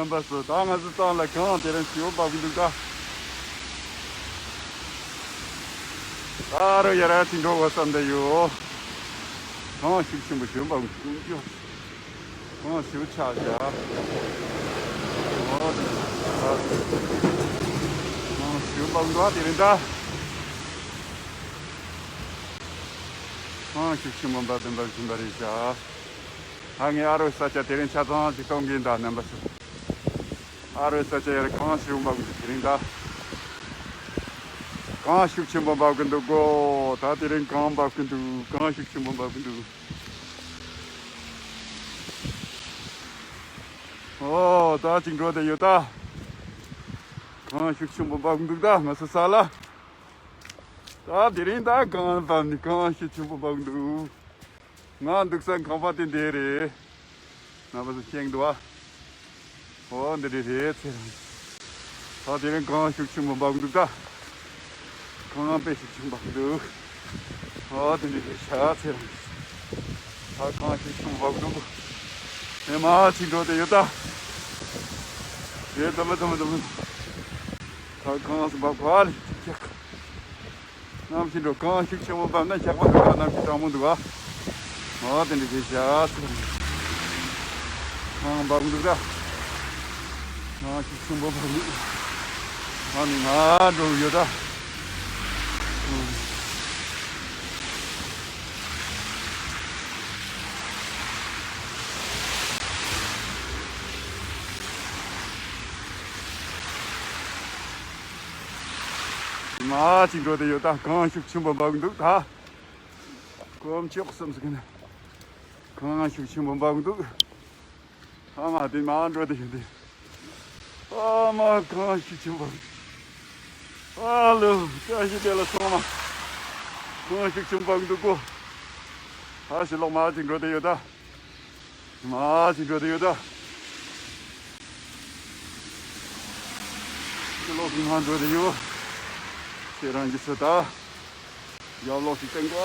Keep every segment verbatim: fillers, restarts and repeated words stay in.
རྣམ་པ་ཚོ། ད་ང་ཚོ་ཚང་ལ་གངས་དེ་རིང་ཞེ་པོ་འབབ་ཀྱི་འདུག་ད། ད་རུ་ཡར་ཅིག་འགྲོ་དགོས་བསམ་བསྡད་ཡོད། གངས་ཤུགས་ཆེན་པོ་ཞེ་པོ་འབབ་ཀྱི་འདུག་གངས་ཞེ་པོ་ཆགས་བཞག་འོ་དེ། གངས་ཞེ་པོ་འབབ་འདུག་དེ་རིང་ད། གངས་ཤུགས་ཆེན་པོ་འབབ་བཞིན་འབབ་བཞིན་པ་རེད་བཞག་ད་ངས་ཨ་རོའི་ས་ཆ་དེ་རིང་ཆ་ཚང་ཅིག་གཏོང་གིན་ད། རྣམ་པ་ཚོ། ཨ་རོའི་ས་ཆ་ཡར་གངས་ཞེ་པོ་འབབ་ཀྱི་འདུག་དེ་རིང་ད། གངས་ཤུགས་ཆེན་པོ་འབབ་ཀྱི་འདུག་གོ་ད་དེ་རིང་གངས་འབབ་ཀྱི་འདུག་གངས་ཤུགས་ཆེན་པོ་འབབ་ཀྱི་འདུག་ཨོ་ད་ཅིག་འགྲོ་བསྡད་ཡོད་ད། གངས་ཤུགས་ཆེན་པོ་འབབ་ཀྱི་འདུག་ད་ང་ཚོ་ས་ལ། ད་དེ་རིང་ད་གངས་བབས་ནས་གངས་ཤུགས་ཆེན་པོ་འབབ་ཀྱི་འདུག་ང་འདུག་ས་ཁང་པ་དེ་འདི་རེད། རྣམ་པ་ཚོ་མཁྱེན་འདུག་ཨ། འོ་འདི་འདྲ་རེད་ཚེ་རིང་། ད་དེ་རིང་གངས་ཤུགས་ཆེན་པོ་འབབ་འདུག་ད། གངས་དཔེ་ཤུགས་ཆེན་པོ་འདུག་འོ་འདི་འདྲ་རེད་ཤག་ཚེ་རིང་། ད་གངས་ཤུགས་ཆེན་པོ་འབབ་འདུག་ཨེ་མ་ཅིག་འགྲོ་བསྡད་ཡོད་ད། རེད་དམ་དམ་དམ། ད་གངས་སུ་འབབ་ག་ལ་ཁྱེད། གནམ་གཤིས་འགྲོ་གངས་ཤུགས་ཆེན་པོ་འབབ་ན་ཇག་པ་འགྲོ་ག་གནམ་གཤིས་གྲང་མོ་འདུག་ཨ། འོ་དེ་འདྲ་བྱས་བཞག་གངས་འབབ་འདུག་ད། གངས་ཤུགས་ཆེན་པོ་འབབ་འདུག་ཨ་ནི་ང་འགྲོ་གི་ཡོད་ད། མ་ཅིག་འགྲོ་དེ་ཡོད་ད། གངས་ཤུགས་ཆེན་པོ་འབབ་འདུག་ད། དཀོན་མཆོག་གསུམ་ཟེར་གི་ན། གངས་ཤུགས་ཆེན་པོ་འབབ་འདུག་ཨ་མ་དེ་མ་འགྲོ་དེ་ཡོད་དེ། ཨ་མ་གངས་ཤུགས་ཆེན་པོ། ཨ་ལོ་བཀྲ་ཤིས་བདེ་ལེགས་ཚང་མ། གངས་ཤུགས་ཆེན་པོ་འབབ་འདུག་གོ་ཕ་ཞིག་ལོག་མ་ཅིག་འགྲོ་དེ་ཡོད་ད། མ་ཅིག་འགྲོ་དེ་ཡོད་ད། ཕྱི་ལོགས་སུ་མ་འགྲོ་དེ་ཡོད། ཁྱེད་རང་གིས་སུ་ད། ཡར་ལོགས་སུ་བསྟན་གོ་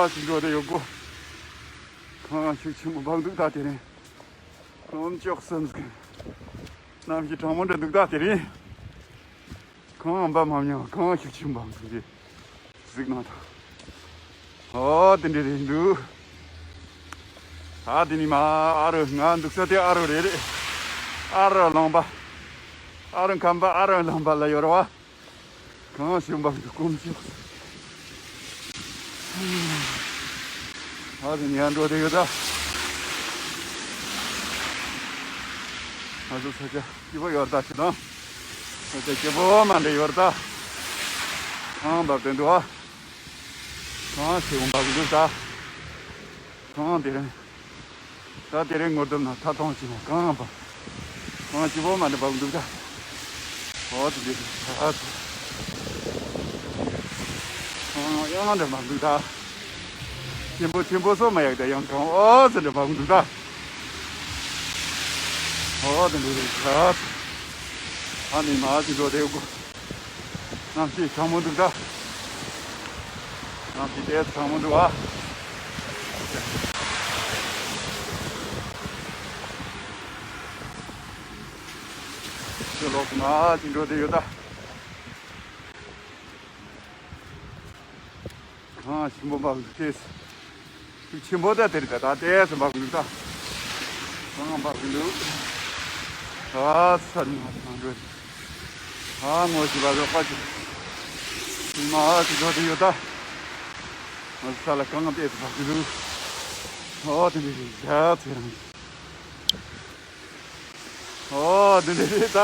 ཨ་ཅིག་འགྲོ་དེ་ཡོད་གོ་གངས་ཤུགས་ཆེན་པོ་འབབ་འདུག་ད་དེ་རིང་དཀོན་མཆོག་གསུམ་གྱི་གནམ་གཤིས་གྲང་མོ་འདྲ་འདུག་ད་དེ་རིང་། གངས་འབབ་མ་མྱོང་། གངས་ཤུགས་ཆེན་པོ་འབབ་འདུག་གི་གཟིགས་གནང་དང་། ཨོ་དེ་འདྲ་རེད་འདུག་ད་དེ་ནི་མ་ཨ་རོ་ང་འདུག་ས་དེ་ཨ་རོ་རེད་རེད། ཨ་རོ་ལུང་པ། ཨ་རོ་ཁམས་པ་ཨ་རོ་ལུང་པ་ལ་ཡོད་རེད་བ། གངས་ཤུགས་འབབ་འདུག་དཀོན་མཆོག་ཨ་དེ་ནི་ཡར་འགྲོ་དེ་ཡོད་ད། ང་ཚོ་ས་ཆ་སྐྱིད་པོ་ཡོད་ད་ཞིག་དང་། ས་ཆ་སྐྱིད་པོ་མ་འདྲ་ཡོད་ད། གངས་འབབ་དེ་འདུག་ཨ། གངས་ཤུགས་འབབ་འདུག་ད། གངས་དེ་རིང་། ད་དེ་རིང་ངོ་དུམ་ན་ཐ་ཐོང་ཅིག་ན་གངས་འབབ། གངས་སྐྱིད་པོ་མ་འདྲ་འབབ་འདུག་ད། འོ་དེ་འདྲ་ད། གངས་ཡང་འདྲ་འབབ་འདུག་ད། ཆེན་པོ་ཆེན་པོ་སོ་མ་ཡག་ད་ཡང་གངས་འོ་ཙི་འདྲ་འབབ་འདུག་ད། འོ་དེ་འདྲ་ད། ཨ་ནི་མ་ཅིག་འགྲོ་དེ་གོ་གནམ་གཤིས་གྲང་མོ་འདུག་ད། གནམ་གཤིས་དེ་གྲང་མོ་འདུག་ཨ། ཁྱོད་ལོག་ན་ཅིག་འགྲོ་དེ་ཡོད་ད། གངས་ཆེན་པོ་འབབ་འདུག་སྟེ། ཤུགས་ཆེན་པོ་ད་དེ་རེད་ད། ད་ལྟས་སུ་འབབ་འདུག་ད། གངས་འབབ་འདུག་ད་ས་ནི་མ་ཐང་འགྲོ། ད་ངོ་ཤེས་པ་རོགས་པ་ཅིག་མ་ཅིག་འགྲོ་དེ་ཡོད་ད། ང་ས་ལ་གངས་ལྟས་སུ་འབབ་འདུག་ཨོ་དེ་འདྲ་རེད་ཤག་ཚེ་རིང་། ཨོ་དེ་འདྲ་རེད་ད།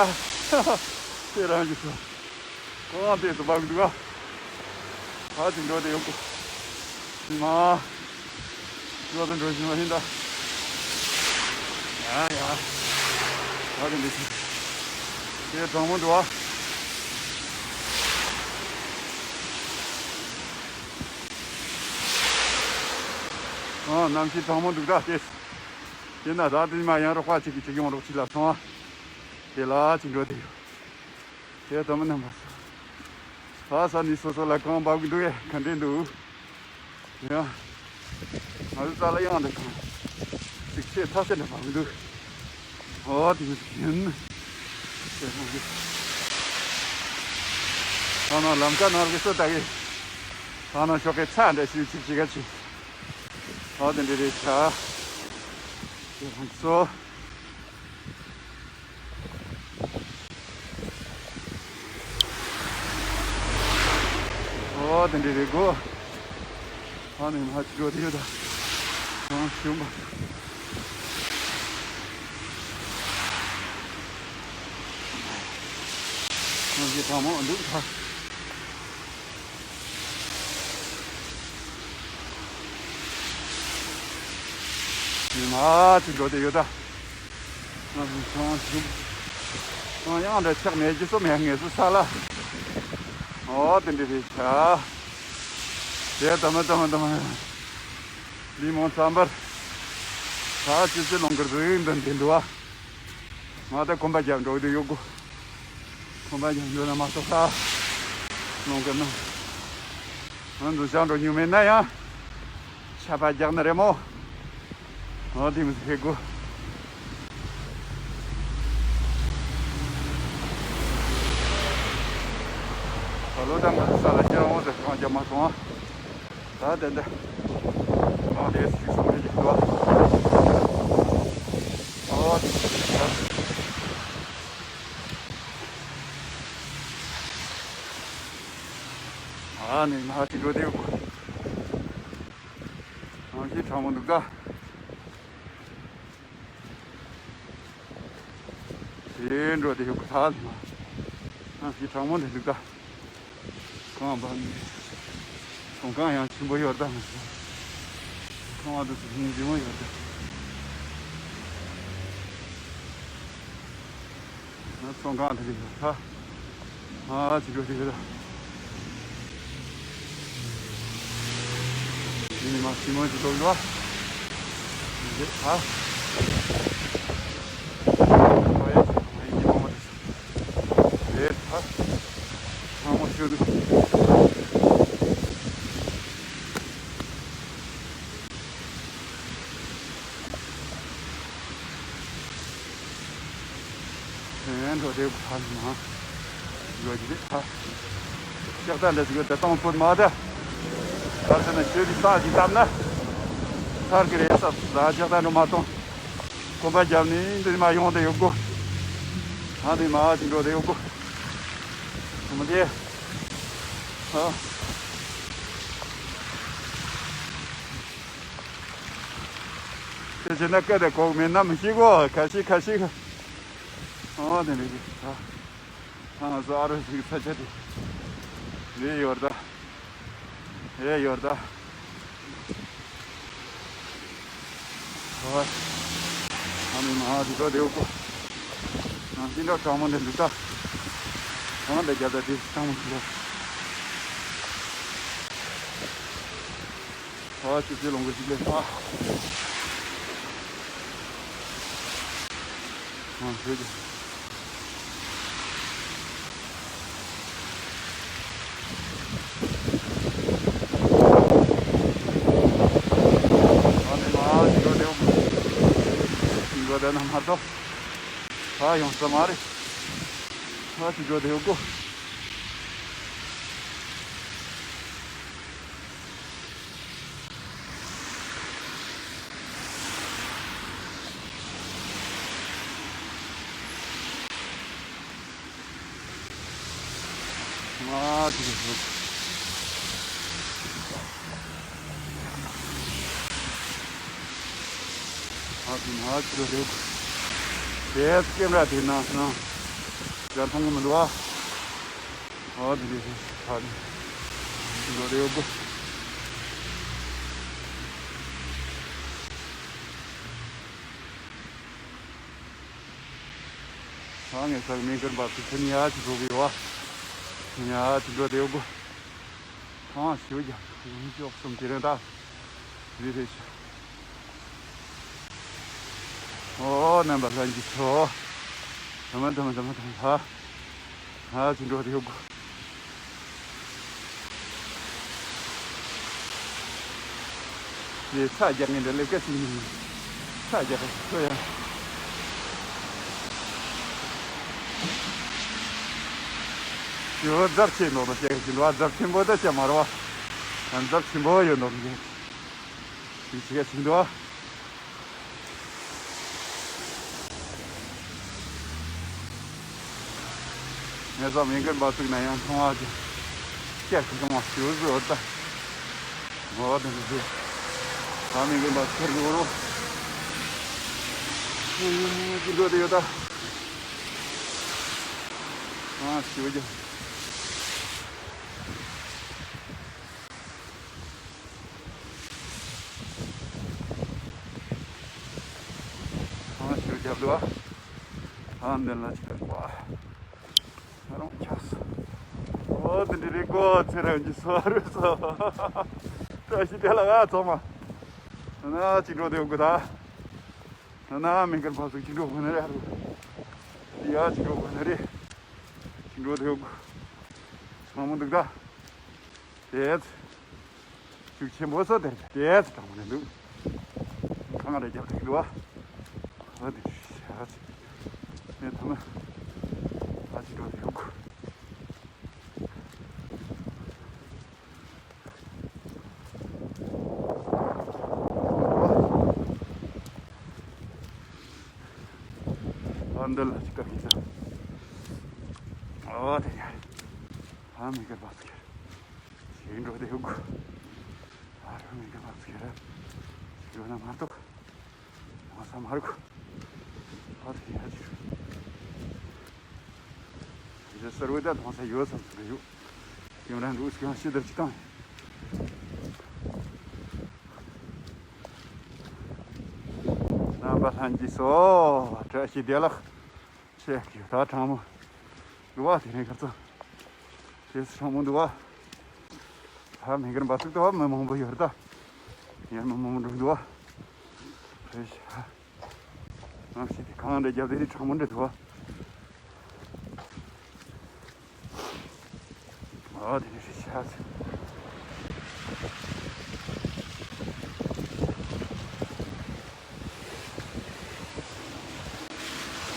ཚེ་རིང་གི་ཚོ། གངས་ལྟས་སུ་འབབ་འདུག་ཨ། ད་ཅིག་འགྲོ་དེ་ཡོད་གོ་མ། འགྲོ་དང་འགྲོ་བཞིན་པ་ཡིན་ད། ཡ་ཡ། ད་དེ་འདྲ་ཞིག་དེ་གྲང་མོ་འདུག་ཨ། ཨ་གནམ་གཤིས་གྲང་མོ་འདུག་ད་དེ། དེ་ན་ད་དེ་མ་ཡང་རོགས་པ་ཅིག་གིས་ཅིག་ཡོང་རོགས་ཅིག་ལ་སོང་ཨ། དེ་ལ་ཅིག་འགྲོ་དེ་ཡོད། དེ་ལྟ་མི་རྣམ་པ་ཚོ། ད་ས་ནི་སོ་སོ་ལ་གངས་འབབ་གི་འདུག་ཨེ། ག་འདྲས་འདུག་ཡ། ང་ཚོ་རྩ་ལ་ཡང་འདི་གངས་ཅིག་ཆེ་ཐག་ཆོད་འདྲ་འབབ་གི་འདུག་ཨོ་དེ་ཡིན། ད་ནང་ལམ་ཁ་ནང་གི་སོ་ད་གི། ད་ནང་ཤོག་གི་ཚ་འདྲ་ཞིག་ཅིག་ཅིག་ག་ཅིག་ཨོ་དེ་འདྲ་རེད་ཤག་དེ་རང་སོ། ཨོ་དེ་འདྲ་རེད་གོ། ཨ་ནི་མ་ཅི་འགྲོ་དེ་ཡོད་ད། ཨང་ཞུམ་པ། ཨང་ཞི་དྲང་མོ་འདུག་ད། ཨ་ནི་མ་ཅི་འགྲོ་དེ་ཡོད་ད། ཨང་ཞུམ། ཨང་ཡང་འདྲ་ཆགས་མེད་ཀྱི་སོ་མེད་ངེས་སུ་ས་ལ། ཨོ་དེ་འདྲ་རེད་ཤག་དེ་དམ་དམ་དམ། ལི་མོ་ཙམ་པར། ད་ཅི་ཅི་ལོང་གི་རིགས་འདི་འདི་འདུག་ཨ། ང་ད་གོམ་པ་རྒྱབ་འགྲོ་གི་ཡོད་གོ། གོམ་པ་རྒྱབ་འགྲོ་ན་མ་གཏོགས་ད། ལོང་གི་ན། ང་ཚོ་བྱང་འགྲོ་མྱོང་མེད་ན་ཡང་། ཆད་པ་རྒྱག་ན་རེད་མོ། ཨོ་དེ་མི་ཟེར་གོ། ད་ལོ་དང་ང་ས་ལ་ཁྱེད་རང་འོང་ཟེར་གང་རྒྱབ་མ་སོང་ཨ། ད་དེ་འདྲ། ཨོ་དེ་སིག་སོང་རེད་ཀྱི་འདུག་ཨ། ཨོ་དེ་ཨ་ནི་ང་ཅི་འགྲོ་དེ་ཡོད་གོ། ཨང་ཞི་དྲང་མོ་འདུག་ད། དེ་འགྲོ་དེ་ཡོད་གོ་ད་ལ། ཨང་ཞི་དྲང་མོ་འདི་འདུག་ད། གང་བ་ནི། ཚོང་ཁང་ཡང་ཆེན་པོ་ཡོད་ད་མ་ཟད། ཚོང་བ་དུ་སུ་ཧིན་རྗེ་མོ་ཡོད་ད། ཚོང་ཁང་དེ་རེད་ད། ཨ་ཅི་འགྲོ་དེ་རེད་ད། ཡིན་ནི་མ་སྲིན་མོ་ཅིག་འགྲོ་གི་རེད་ད། ཨེ་ཡིན་ནི་མ་མ་དེ་རེད་ད། ཚང་མ་ཤོད་དུ། ཨེ་འགྲོ་དེ་ཁ་ནང་འགྲོ་གི་རེད་ད། ལྕགས་རྟ་འདྲ་ཟིག་ཡོད་དེ་གཏོང་ཕོད་མ་ད། གར་ཟེར་ན་ཤོད་དེ་ས་ཅིག་བཏབ་ན། ཚར་གི་རེད་ས་ལ་ལྕགས་རྟ་འགྲོ་མ་གཏོང་། གོམ་པ་རྒྱབ་ནས་འདི་མ་ཡོང་དེ་ཡོད་གོ། ཨ་འདི་མ་ཅིག་འགྲོ་དེ་ཡོད་གོ། མ་དེ། ཨ། དེ་བྱས་ན་སྐད་དེ་གོག་མེད་ན་མི་ཤེས་གོ། ཁ་ཤས་ཁ་ཤས། ཨོ་དེ་འདྲ་ཞིག་ད། ང་ཚོ་ཨ་རོ་ཞིག་ས་ཆ་དེ་རེད་ཡོད་ད། རེད་ཡོད་ད། ཨོ། ཨ་མི་མ་དེ་ཚོ་རེད་གོ། ང་ཅི་འདྲ་གྲང་མོ་འདི་འདུག་ད། གང་འདྲ་རྒྱབ་ད་དེ་གྲང་མོ་ཞིག་ལ། ཨ་ཅི་ཅི་ལོང་གི་ཅི་ལེ་ཨ། ཨ་ཅི་ཅི། ཨ་ནི་མ་ཅི་འགྲོ་དེ་ཡོང་། ཅི་འགྲོ་དེ་ན་མ་གཏོགས། ཨ་ཡོང་ས་མ་རེད། ཨ་ཅི་འགྲོ་དེ་ཡོང་གོ། ང་དེ་རེད། ང་དེ་ང་དེ་རེད། དེ་སྐེམ་ར་དེ་ནང་ནང་ཡར་མཐོང་གི་མི་འདུག་ཨ། ཨོ་དེ་རེད་རེད། ཨ་ནི་འགྲོ་རེ་ཡོད་གོ། ཨ་ངས་ས་མིང་ཀར་འབབ་ཚུལ་ཁྱོད་ཉལ་གྱི་འགྲོ་གི་ཡོད་ཨ། ཉལ་གྱི་འགྲོ་རེ་ཡོད་གོ། ཐང་ཞུ་རྒྱ་ཡོང་ཅོག་གསུམ་དེ་རེད་ད། རེད་རེད་ཤག་ཨོ་རྣམ་པ་ལྷན་རྒྱས་ཚོ། དམ་དམ་དམ་དམ་ཧ། ཧ་ཅི་འགྲོ་དེ་ཡོད་གོ། ཡེ་ཚ་རྒྱག་ངེས་འདྲ་ལེབ་ཀ་ཅིག་ཡིན། ཚ་རྒྱག་ག་ཚོ་ཡ། ཡོད། རྫབ་ཆེ་འདུག་ན་བཤད་ཀྱི་འདུག་རྫབ་ཆེན་པོ་ད་བཤད་མ་རེད་བ། རྫབ་ཆེན་པོ་ཡོད་འདུག་ན་བཤད་ཀྱི་འདུག་ངས་ས་མི་འགན་པ་བཙུགས་ན་ཡང་མཐོང་བ་ཅིག་སྐྱར་ཁུ་ཁུ་མ་ཞུ་བཟོ་ད། ངོ་བ་དེ་འདྲ་ཞིག་ས་མི་འགན་པ་ཁྱེར་དགོས་རོགས། ཅི་འགྲོ་དེ་ཡོད་ད། ཨ་ཞུ་རྒྱུ། ཨ་ཞུ་རྒྱབ་ལོ། ཨ་འདི་ལ་ཆགས་པ། ང་རང་ཆགས་སོང་། ཨོ་དེ་འདྲ་རེད་གོ་ཚེ་རང་གི་སོ་རུ་སོ། བཀྲ་ཤིས་བདེ་ལེགས་ཨ་ཚང་མ། ན་ཅིག་འགྲོ་དེ་ཡོང་གི་ད། ན་མི་འགན་པ་ཚོ་ཅིག་འགྲོ་དགོས་ནི་རེད་ཨ་རུ། ཡ་ཅིག་འགྲོ་དགོས་ནི་རེད། ཅིག་འགྲོ་དེ་ཡོང་གི། ཚང་མ་འདུག་ད། དེས། ཤུགས་ཆེན་པོ་ས་དེར་དེས་དྲང་མོ་ནས་འདུག་ཁང་རེ་རྒྱབ་ཐིག་འདུག་བ། ཨ་དེ་ཤ་ཚིག་ངས་ཐ་མ་ཨ་ཅི་འགྲོ་དེ་ཡོང་གི། ཨ་འདི་ལ་ཅི་ཀ་གི་ས། ཨ་དེ་ཡ། ཨ་མི་དགེ་བ་ཚིག་ཞིག་འགྲོ་དེ་ཡོད་གི། ཨ་རོ་མི་དགེ་བ་ཚིག་ར། ཞིག་འགྲོ་ན་མ་གཏོགས། ང་ས་མ་རུ་གི། ཨ་དེ་ཡ་ཅི་རུ། ཡ་སར་བོ་ད་མཐོང་ས་ཡོད་བསམ་ས་ཡོད། ཡོང་ར་འགྲོ་སྐྱོང་ཤི་དར་ཅི་བཏང་། རྣམ་པ་ལྷན་རྒྱས་སོ། བཀྲ་ཤིས་བདེ་ལེགས། ཆེ་གི་ད་གྲང་མོ། འདུག་བ་དེ་རིང་ཁ་ཚ། དེ་སུ་གྲང་མོ་འདུག་བ། ད་མི་འགན་པ་ཚུགས་ཏུ་བ་མི་མང་པོ་ཡོད་ད། ཡར་མི་མང་པོ་འགྲོ་འདུག་བ། རེད་ཤག་ནམ་ཞིག་དེ་གང་འདྲ་རྒྱབ་དེ་རིང་གྲང་མོ་འདྲ་འདུག་བ། ཨ་དེ་ནས་ཤི་ཆ་ཚེ།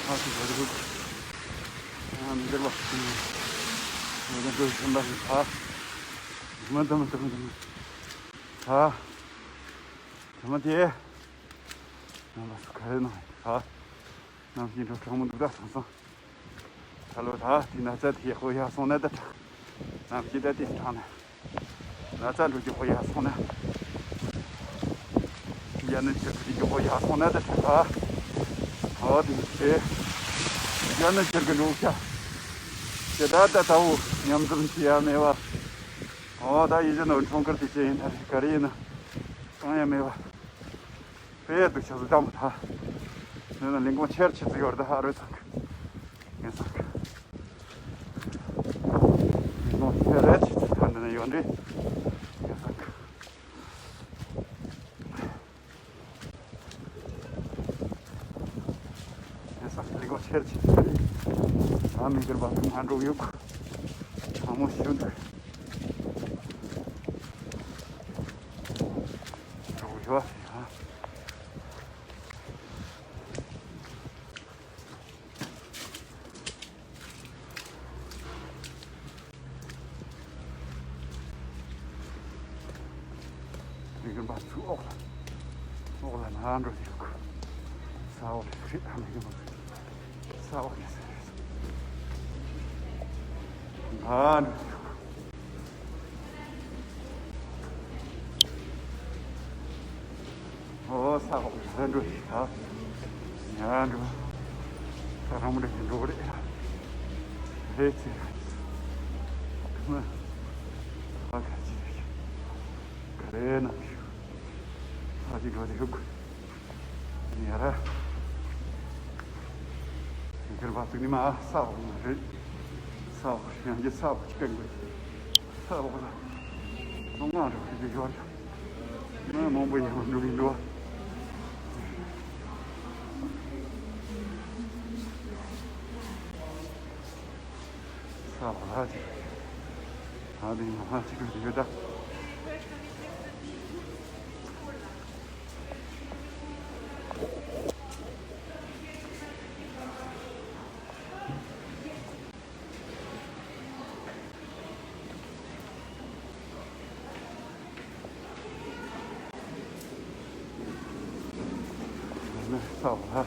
ཨ་ཙི་བར་དུ། ཨ་མི་འདིར་བ། མི་འདིར་འགྲོ་བཞིན་པ་ཞིག་ཨ། དེ་མ་དེ་མ་དེ་མ་དེ་མ། ཨ། དེ་མ་དེ། ནང་པ་སུ་ག་རེ་ནང་ཨ། ནམ་ཞིག་འགྲོ་གྲང་མོ་འདུག་ད་སོང་སོང་། ད་ལོ་ད་དེ་ན་ཚ་དེ་ཧོ་ཡ་སོང་ན་ད་དྲག་ནམ་ཞིག་ད་དེ་དྲག་ན། ན་ཚ་འགྲོ་རྒྱུ་ཧོ་ཡ་སོང་ན། ཡ་ནི་ཆེར་གི་རྒྱུ་ཧོ་ཡ་སོང་ན་ད་དྲག་ཨ། ཨོ་དེ་ཚེ། ཡ་ནི་ཆེར་གི་འགྲོ་ཤ། དེ་ད་ད་ད་འུ་མཉམ་འཛོམས་བྱེད་ཡ་མེད་བ། ཨོ་ད་ཡིད་བཞིན་ནོར་འཁྲུངས་སྐར་དེ་ཅི་ཡིན་ད་རེད་ག་རེ་ཡིན་ན། གང་ཡང་མེད་བ། དཔེ་འདུག་ཆ་སུ་ལྟ་མོ་ཐ། ནི་ན་ལིང་གོང་ཆེར་ཆེ་ཚུ་ཡོར་ད་ཧ་རོས་ཚང་གི། ངས་སང་གི། ལིང་གོང་ཆེར་རེ་ཆེ་ཚུ་ཐ་འདི་ན་ཡོད་འདྲི། ངས་སང་གི། ངས་སང་གི་ལིང་གོང་ཆེར་ཆེ་ཚུ་རེད། ད་མི་འགྱུར་བ་ཚུ་ང་འགྲོ་ཡོད་གི། ཚང་མོ་ཤུ་འདུག་འགྲོ་ཡོད་ཟེར་ཡ། མི་རྒན་པ་ཚུར་འོག་ལ། འོག་ལ་ནང་འགྲོ་ཡོད་གི། ས་འོག་ལ་ཁྲིད་ཨ་མི་རྒན་པ་ཚུར། ས་འོག་ལ་ཟེར། ནང་འགྲོ་ཡོད་གི། ཨོ་ས་འོག་ལ་འགྲོ་ཡི་ད། ཡ་འགྲོ། ད་རང་མོ་འདྲ་ཞིག་འགྲོ་གི་རེད། རེད་ཚེ། ཁ་མ། ཨ་ཁ་ཅི་རེད། ག་རེ་ན། ཨ་ཅི་འགྲོ་དེ་ཡོད། ཡ་ར། ཁྱེད་པ་ཚིག་ནི་མ་ས་འོག་ནི་རེད། ས་འོག་ཡང་གི་ས་འོག་ཅིག་གན་དགོས། ས་འོག་ལ། སོང་ང་རུ་ཁྱེད་ཀྱི་ཡོད། མི་མང་པོ་ཡང་འགྲོ་གི་འགྲོ། ས་འོག་ལ་ཅིག་ད་དེ་ཡང་ཧ་ཅིག་གི་ཡོད་ད། ལྟ་བ།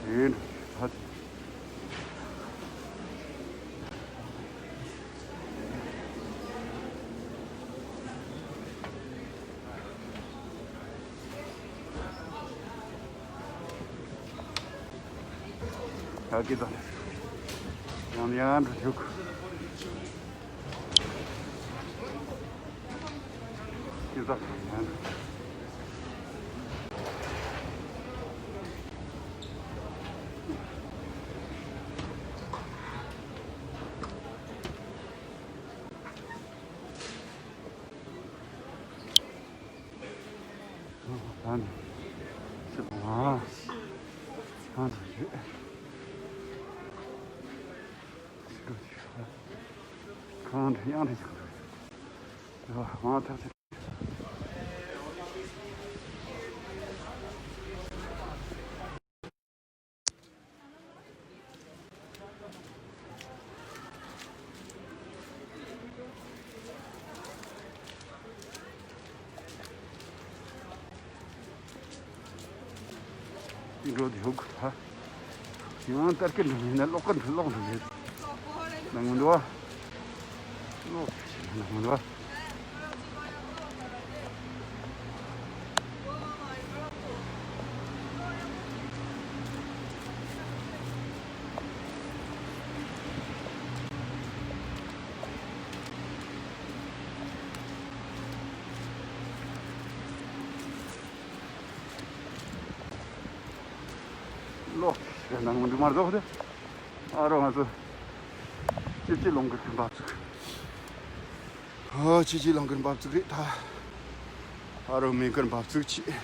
དེ་འདྲ་ད་དེ། ཡག་གི་དང་། ཡང་ཡང་འགྲོ་ཞུགས། སྐྱིད་ས་ཡང་། ད་ནི་ཅི་མ་ད་ནི་ཡོད། གང་དུ་ཡང་དུ་ཡང་དུ་ཡོད། མ་ཐག་ཚེ། འགྲོ་དེ་ཧུག་ཧ། ཡང་ལྟར་སྐད་འགྲོ་མིན་ན་ལོག་གི་འགྲོ་ལོག་འགྲོ་མེད། ནང་མི་འགྲོ་བ། ལོག་ནང་མི་འགྲོ་བ། ལོག་ནང་མི་འགྲོ་མ་རྫོགས་ཏེ། ཨ་རོ་ང་ཚོ་ཅི་ཅི་ལོང་གི་འབབ་ཚུགས། ཨ་ཅི་ཅི་ལོང་གི་འབབ་ཚུགས་རེད་ད། ཨ་རོ་མིན་གི་འབབ་ཚུགས་ཅི།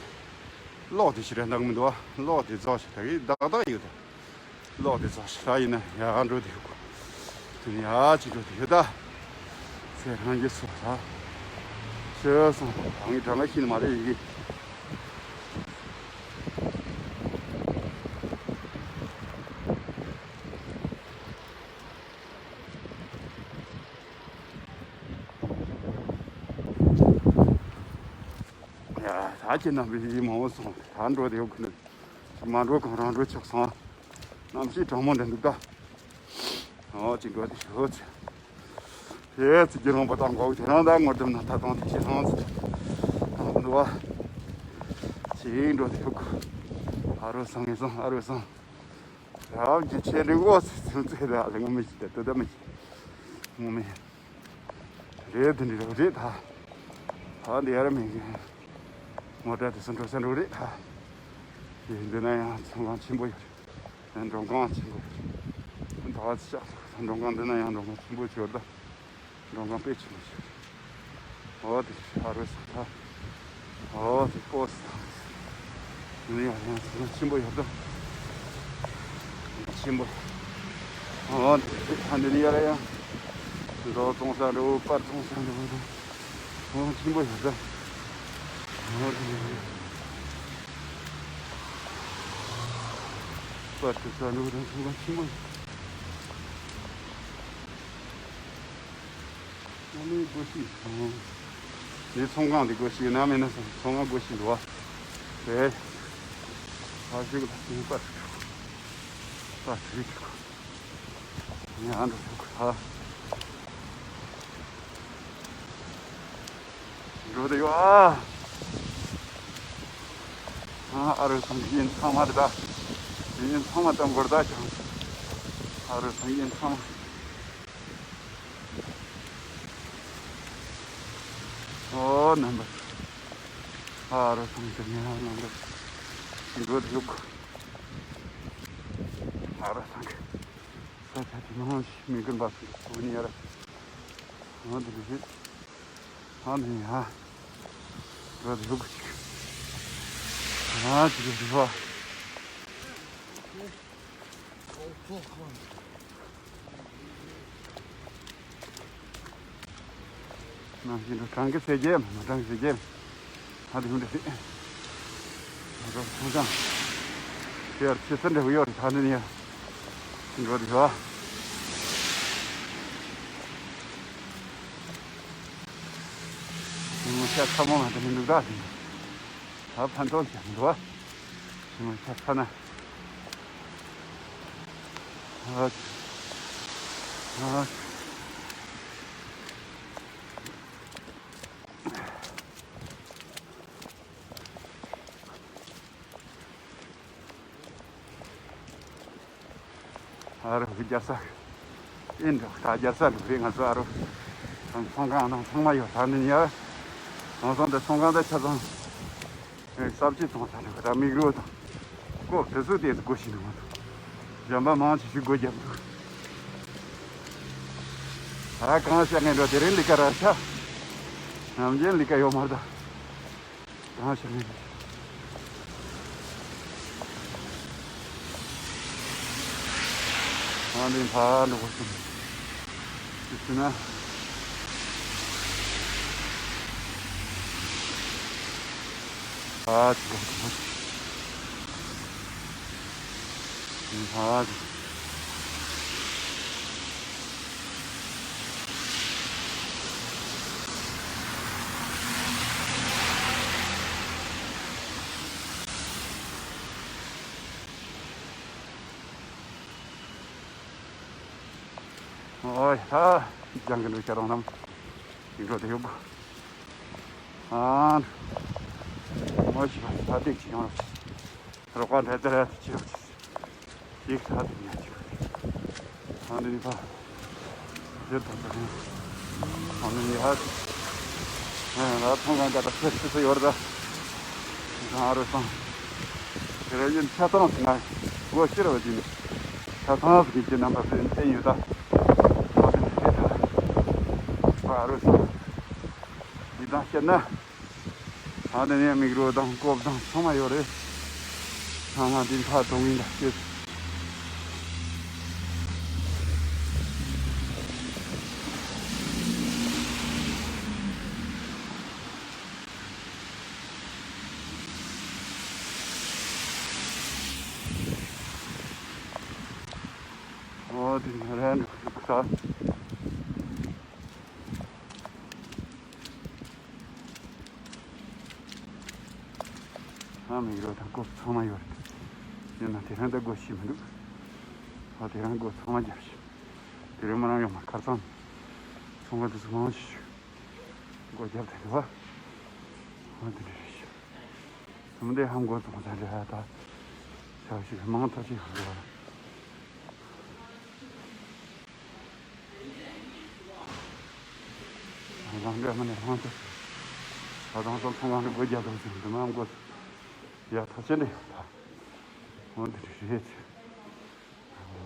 ལོག་དེ་ཞི་རེ་འདང་མི་འདུག་ཨ། ལོག་དེ་རྫོགས་ཞི་ད་གི་བདག་བདག་ཡོད་ད། ལོག་དེ་རྫོགས་ཞི་ད་ཡིན་ན་ཡ་འགྲོ་དེ་ཡོད་གོ། དེ་ནི་ཡ་ཅི་འགྲོ་དེ་ཡོད་ད། ཚེ་རང་གི་སོ་ད། ཆེ་སོང་། ད་ངའི་གྲངས་ཀ་ཤི་ནི་མ་རེད་ཡི་གེ། ཡ་ད་ཁྱེད་རྣམ་པས་ཡིད་མ་འོང་སོང་། ད་འགྲོ་དེ་ཡོད་ཁུ་ནི་མ་འགྲོ་གང་རང་འགྲོ་ཆོག་སོང་། གནམ་གཤིས་གྲང་མོ་འདྲ་འདུག་ད། ཨོ་ཅི་འགྲོ་དེ་ཡོད་ཚེ། ཡེ་ཚེ་རྒྱལ་རོང་པ་དང་གོ་དེ་རང་ད་ངོ་དེམ་ན་ད་དང་དེ་ཤེས་སོང་ཚེ། ད་འགྲོ་བ། ཅི་འགྲོ་དེ་ཡོད་ཁུ། ཨ་རོ་སང་ངེ་སང་ཨ་རོ་སང་། རབ་ཀྱི་ཆེ་འདྲི་འོ་ཚེ་ཚེ་ཚེ་ད་ལེ་ངོ་མི་ཤེས་ད་དོ་ད་མི་ཤེས། ངོ་མི་ཤེས། རེད་དེ་འདྲི་རེད་ད། ད་འདི་ཡར་མི་གི་མོ་ཊ་དེ་སུ་འགྲོ་ས་འགྲོ་རེད་ད། དེ་འདི་ན་ཡང་ཚོང་ཁང་ཆེན་པོ་ཡོད་རེད། མགྲོན་ཁང་ཆེན་པོ་ཡོད་རེད། ད་ཅི་ཤག་མགྲོན་ཁང་འདི་ན་ཡང་མགྲོན་ཁང་ཆེན་པོ་ཡོད་ད། མགྲོན་ཁང་དཔེ་ཆེན་པོ་ཞིག་རེད། འོ་དེ་ཨ་རོ་ས་ཁ། འོ་དེ་པོ་སི་དང་། འདི་ཡང་ཡང་ཚོང་ཁང་ཆེན་པོ་ཡོད་དོ། ཆེན་པོ། འོ་དེ་ཨ་འདི་ནི་ཡར་ཡང་། མདོ་བཙོང་ས་འགྲོ་པར་བཙོང་ས་འགྲོ་དོ། ཚོང་ཁང་ཆེན་པོ་ཡོད་དོ། འོ་དེ་པར་བཙོང་ས་འགྲོ་དོ་ཚོང་ཁང་ཆེན་པོ་ཡོད། ཨ་ནི་སྒོ་ཕྱེ། འདི་ཚོང་ཁང་འདི་སྒོ་ཕྱེ་ན་མིན་ན་ཚོང་ཁང་སྒོ་ཕྱེ་འདུག་བ། དེ། ཕ་ཤུག་ལ་ཤིང་པར། པར་ཞིག་ཡང་འགྲོ་ཤུག་ཧ། འགྲོ་དེ་ཡོད་ཨ། ཨ་ཨ་རོ་སང་གི་ཡིན་ཚང་མ་དེ་ད། ཡིན་ཚང་མ་དང་འབོར་ད་ཀྱང་། ཨ་རོ་སང་གི་ཡིན་ཚང་མ། ཨོ་རྣམ་པ། ཨ་རོ་སང་གི་ཉ་རྣམ་པ། འགྲོ་དེ་ཡོད། ཨ་རོ་སང་གི་ས་ཆ་དེ་མང་ཞིག་མི་ཀུན་པ་སུ་འགྲོ་ནི་ཡ་ར། ཨོ་དེ་རེད། ཨ་ནི་ཡ། འགྲོ་དེ་ཡོད་ཅིག་ཨ་ཅིག་རེད་བ། ནང་བཞིན་དུ་གྲང་གི་ཟེར་རྒྱུ་མ་གྲང་གི་ཟེར་རྒྱུ། ད་དེ་ཡོང་འདྲ་ཟེར། ང་ཚོ་ཚོང་ཁང་། དེ་ཡར་ཆེ་ས་འདྲ་བོ་ཡོད་རེད་ད་འདི་ནས་ཡར། འགྲོ་དེ་བ། ངོ་ཤ་ཚ་མོ་ང་དེ་མི་འདུག་ད་དེ། ད་ཕན་ཐོགས་ཀྱང་འགྲོ་བ། ང་ཆ་ཚ་ན། ཨ། ཨ། ཨ་རོ་རྒྱལ་ས། ཨིན་འགྲོ་ད་རྒྱལ་ས་འགྲོ་རེད། ང་ཚོ་ཨ་རོ་ཚོང་ཁང་ནང་ཚང་མ་ཡོད་ས་ནི་ཡ། ཚོང་ཚོང་དེ་ཚོང་ཁང་དེ་ཆ་ཚང་ས་བཅད་ཚོང་ས་རེད། ད་མིག་རོ་དང་ཀོབ་དེ་ཚོ་དེ་སྒོ་ཕྱེ་འདུག་མ་གཏོགས་གཞན་པ་མང་ཆེ་ཞིག་སྒོ་བརྒྱབ་འདུག་ད་གང་བྱས་ངན་འགྲོ་དེ་རིང་ལི་ཀ་ར་ཤ་ནམ་རྒྱུན་ལི་ཀ་ཡོད་མ་རེད་ད། གང་བྱས་ངན་འགྲོ། ཨ་ནི་ཕར་འགྲོ་དགོས་སོང་། དེ་ཚོ་ན། ཨ་ཙི་གོ་ཐོང་། ཨ་ཙི། ཨོ་ཡ། ལྗང་གི་འདུག་ཁྱེད་རང་རྣམས་ཡིག་འགྲོ་དེ་ཡོད་གོ། ཨ། ཨོ་ཞི་བ་ས་སྟེགས་ཅིག་ཡོང་རོགས། རོགས་པ་འདྲ་ཙེ་ར་ཅིག་ཡོད་ཅིག་ཡིག་ས་དེ་ཉག་ཅིག་ཨ་འདི་ནི་ཕ། ཟེར་དང་ཙེ་ར། ཨ་འདི་ནི་ཧ། ང་ཚོང་ཁང་ག་ད་ཁྱེད་ཆུ་ཚོད་ཡོད་རེད་ད། ང་རོ་སོང་། དེ་ར་ཡིན་ཆ་ཚང་ཟིན་ན། སྒོ་ཕྱིར་བ་ཅིན། ཆ་ཚང་ཟིན་གྱི་རྣམ་པ་ཟིན་བསྟན་ཡོད་ད། ཨ་འདི་ནི་ཧེ་ད། ང་རོ་སོང་། འདི་དང་བཤད་ན། ཨ་ནི་ནས་མིག་རོ་དང་ཀོབ་དང་ཚང་མ་ཡོད་རེད། ཚང་མ་འདི་ཁ་གཏོང་གིན་ད་ཤེས། ཨོ་དེ་ནས་རན་འགྲོ་ས། ཨ་མིག་རོ་དང་ཀོབ་ཚང་མ་ཡོད་རེད། ཡིན་ན་དེ་རིང་ད་སྒོ་ཕྱེ་མི་འདུག་ཨ་དེ་རིང་སྒོ་ཚང་མ་བརྒྱབ་ཤག་དེ་རིང་མི་རང་ཡོང་མ་ཁར་ཚང་ཚོང་པ་དེ་ཚོ་མང་ཆེ་ཤོས་སྒོ་བརྒྱབ་བསྡད་འདུག་ཨ་དེ་འདྲ་རེད་ཤག་དེ་མི་འདྲའི་ཧམ་སྒོ་ཚང་ས་རེད་ཨ། ད་ཞག་ཞིག་མང་ཐག་ཆོད་ཡོང་འདུག་ཨ། རང་འདྲ་མི་ནས་ཧང་ཏེ། ད་དང་སོགས་ཚང་མ་གི་སྒོ་རྒྱག་དང་ཟེར་འདི་མ་མགོ་ཡག་ཐག་ཆད་འདྲ་ཡོད་ད། འོ་འདི་འདྲ་རེད་ཟེར།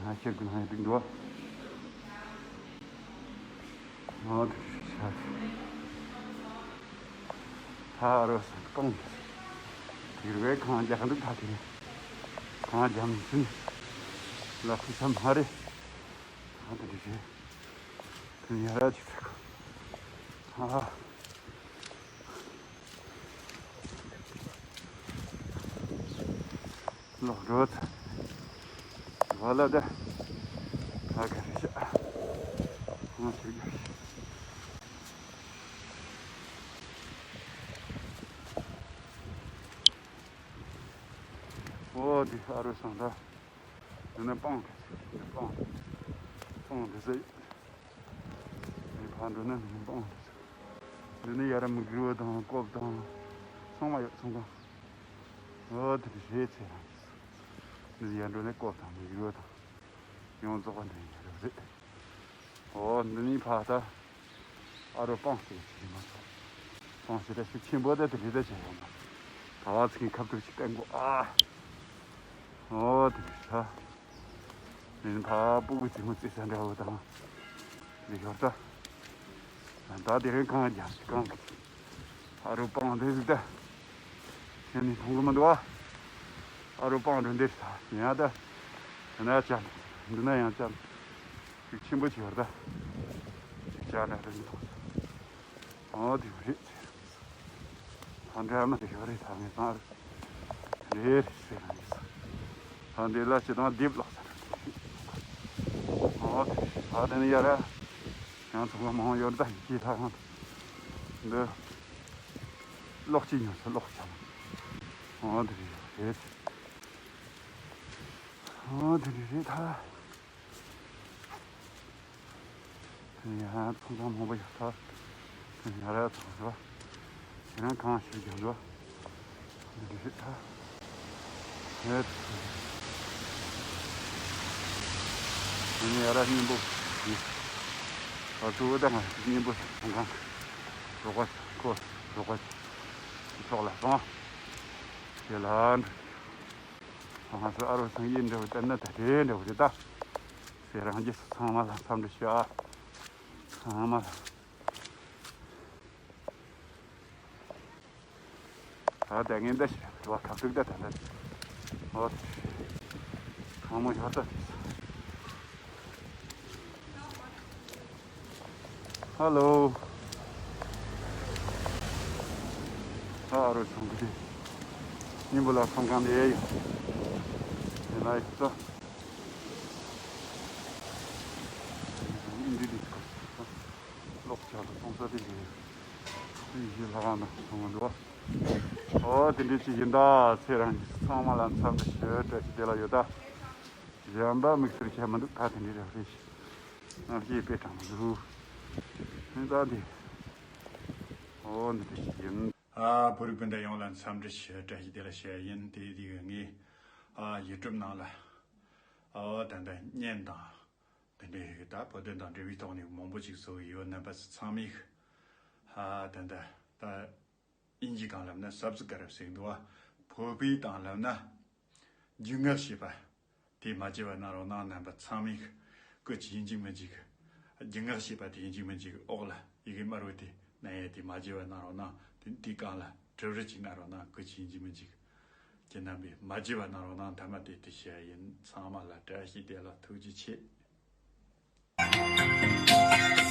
ང་ཁྱེར་གི་ང་ཡི་འགྲོ། འོ་འདི་འདྲ་རེད་ཤག་ད་རོ་སོང་སྤང་གི། དེར་བས་གང་རྒྱག་འདུག་ད་དེ་ནས་གང་རྒྱག་མི་ཚུན་ལ་ཁུ་ཆམ་ཧ་རེ། ད་འདི་འདྲ་རེད། དེ་ཡ་ར་ཅིག་ཚེག་ཨ། ལོག་འགྲོ་ཚ། བ་ལ་ད། ད་ག་རེ་བྱ། ང་ཚོ་རྒྱབ་ཤི། ཨོ་དེ་ཨ་རོ་སང་ད། འདི་ནི་སྤང་དེ་ཚོ་སྤང་སྤང་དེ་ཚོ། ངས་ཕར་འགྲོ་ན་ནི་སྤང་དེ་ཚོ། འདི་ནི་ཡ་ར་མི་དགེ་བ་དང་ཀོབ་དང་ཚང་མ་ཡོད་ཚང་མ། འོ་དེ་དེ་རེད་ཚེ་རང་གིས། འདི་ཡར་འགྲོ་ནས་ཀོབ་དང་མི་དགེ་བ་དང་ཡོངས་རྫོགས་པ་འདི་ཡ་ར་རེད། འོ་འདི་ནི་ཕར་ད། ཨ་རོ་སྤང་ཟེར་གྱི་མ་སོང་། སྤང་ཟེར་ད་ཤུགས་ཆེན་པོ་ད་དེ་རེད་ད་བྱས་ཡོང་ན། ད་བ་ཚིག་གི་ཁ་ཐུག་ཅིག་བསྟན་དགོ་ཨ། འོ་དེ་རེད་ད། ནི་ཕ་སྤུ་གུ་རྩེད་མོ་རྩེ་ས་འདྲ་བོ་དང་། དེ་ཞོར་ད། ད་དེ་རིང་གང་རྒྱག་ཞིག་གང་གི། ཨ་རོ་སྤང་དེ་ཟིག་ད། ཁྱེད་ནི་མཐོང་གི་མི་འདུག་ཨ། ཨ་རོ་སྤང་འགྲོ་འདིར་ད་ཡང་ད། དེ་ན་ཅང་། འདི་ན་ཡང་ཅང་། ཅིག་ཆེན་པོ་ཅིག་ཡོད་ད། ཅིག་ཅང་འདྲ་རེད་མི་མཐོང་། ཨོ་དེ་བ་རེད། ད་འདྲ་མི་དེ་ཞོ་རེད་ད་ངས་སང་རེད་རེད་ཟེར་རང་གིས། ད་འདི་ལ་ཅི་དང་རྡིབ་ལོག་ཟེར། ཨོ་དེ་ད་དེ་ནི་ཡ་ར། ཡང་ཚོང་པ་མང་ཡོད་ད་ཡིན་གྱི་ད་ཡང་། འདི་ལོག་ཅི་ཉོ་ས་ལོག་ཅང་། ཨོ་དེ་རེད། ཨོ་དེ་འདྲ་རེད་ད། དེ་ཡང་ཚོང་ཁང་མང་པོ་ཡོད་ད། དེ་ཡང་ར་ཚོང་ར། དེ་རང་གང་ཞིག་ཀྱང་འགྲོ། འདི་རེད་ད། ཧེད། དེ་ནས་ཡ་ར་སྙིང་པོ། ཨ་ཚོ་ད་ང་སྙིང་པོ་ཚོང་ཁང་། རོགས་པ་ཁོ་རོགས་པ་ཕྱོགས་ལ་སོང་། དེ་ལ་ང་ཚོ་ཨ་རོ་སང་ཡིན་འདྲ་བོ་བསྟན་ན་ད་དེ་འདྲ་བོ་རེད་ད། ཟེར་རང་རྒྱལ་ཚང་མ་ལ་འཚམས་འདྲི་ཞུ་ཨ། ཚང་མ་ལ། ད་ལྟ་ངན་ད་ཞིག་རེད་བ། ཁ་ཐུག་ད་ད་ད། ཨོ། གང་མོ་ཡོད་ད། ཧ་ལོ། ད་ཨ་རོ་ཚང་གི་དེ། སྙིང་པོ་ལ་ཚང་གང་ལས་ཡོད། དེ་ན་ཡོད་ད། ཨིན་ཇི་དེ། ལོག་ཆ་ལ་སོང་ས་དེ་རེད། ཨིན་ཇི་ལྷ་ཁང་ན་སོང་བ་འདུག་བ། ཨོ་དེ་འདྲ་ཅིག་ཡིན་ད། ཚེ་རང་གི་ཚང་མ་ལ་འཚམས་འདྲི་ཞུ། བཀྲ་ཤིས་བདེ་ལ་ཡོད་ད། གཞན་པ་དམིགས་བསལ་བྱས་མི་འདུག་ད་དེ་འདྲ་རེད། ང་སྐྱེས་པའི་གྲངས་མི་འདུག་ཨེ་ད་དེ། ཨོ་འདི་འདྲ་ཞིག་ཡིན། ཨ་བོད་རིགས་སྤུན་ཟླ་ཡོངས་ལ་འཚམས་འདྲི་ཞུ། བཀྲ་ཤིས་བདེ་ལ་ཞུ་ཡ་ཡིན། དེ་དུས་ངས་ཨ་ཡུ་ཊུབ་ནང་ལ་ཨ་ད་ལྟ་བརྙན་དང་དེ་འདྲའི་ད་བོད་དོན་དང་འབྲེལ་བའི་ཐོག་ནས་མང་པོ་ཅིག་བཟོ་གི་ཡོད། རྣམ་པ་ཚོ་ཚང་མས་ཨ་ད་ལྟ་ད་ཨིན་ཇི་སྒང་ལབ་ན་སབ་སི་ཀ་རབ་ཟེར་གི་འདུག་བ། བོད་པའི་སྟེང་ལབ་ན་རྒྱུས་མངའ་བྱེད་པ། དེ་མ་བརྗེད་པ་གནང་རོགས་གནང་། རྣམ་པ་ཚང་མས་སྐུ་མཁྱེན་ཡིན་གཅིག་མིན་གཅིག་རྒྱུས་མངའ་བྱེད་པ་དེ་ཡིན་གཅིག་མིན་གཅིག་འོག་ལ་ཡི་གེ་དམར་པོ་དེ་མནན་ཡས་དེ་མ་བརྗེད་པ་གནང་རོགས་གནང་། དེ་དེའི་སྒང་ལ་དྲིལ་བུ་གཅིག་མནན་རོགས་གནང་། སྐུ་མཁྱེན་ཡིན་གཅིག་མིན་གཅིག་ཁྱེད་རྣམ་པས་མ་བརྗེད་པ་གནང་རོགས་གནང་། མཐའ་མ་དེ་དེ་བཤད་ཡིན། ཚང་མ་ལ་བཀྲ་ཤིས་བདེ་ལེགས། ཐུགས་རྗེ་ཆེ།